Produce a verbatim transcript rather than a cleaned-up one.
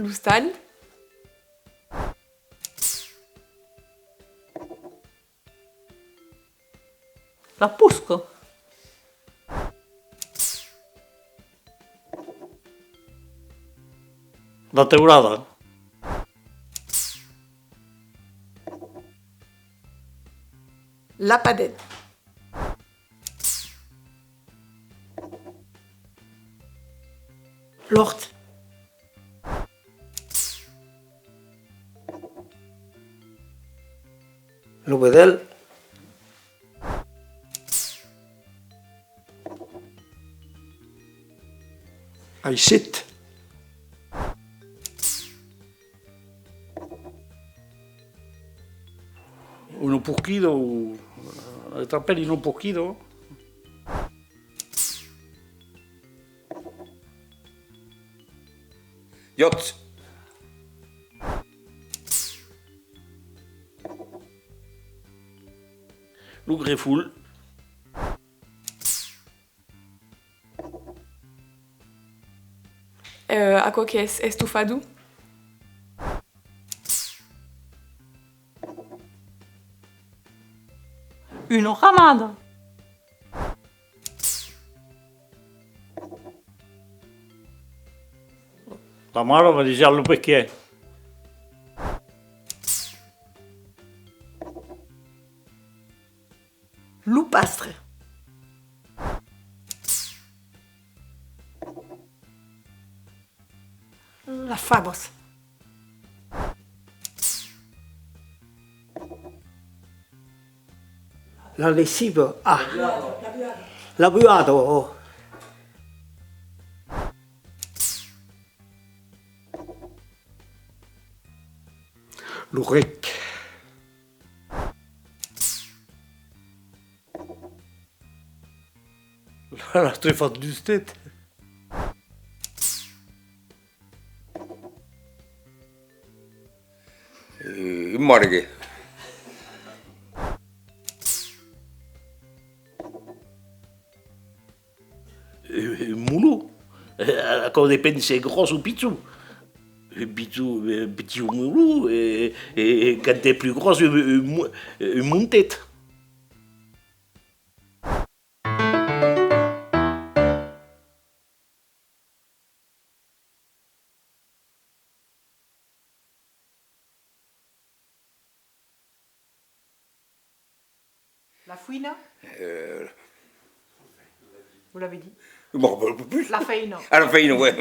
L'ostal. La posca. La teulada. La padet. L'òrt. Lo vedèl. Aisit. Una porquida o, eh, trapèri una porquida. Iòt. Lo grefol. Euh, aquò qu'es estofado? Una ramada. La mare va dejar lo pesquèr. Lo pastre. Las fabas. La lessiva. Ah. La buada, oh. Lo rec. La, la trufa d'ustet. Eh, un margue. Eh, un molon. Eh, aquò depend se es gròs o pichon. Un pichon, un pichon molon, e, e, e quand es plus gròs, un, un mo-, un montet. La foina? Euh. Vous l'avez dit. Je me rappelle plus. La feina. Ah, la feina, ouais.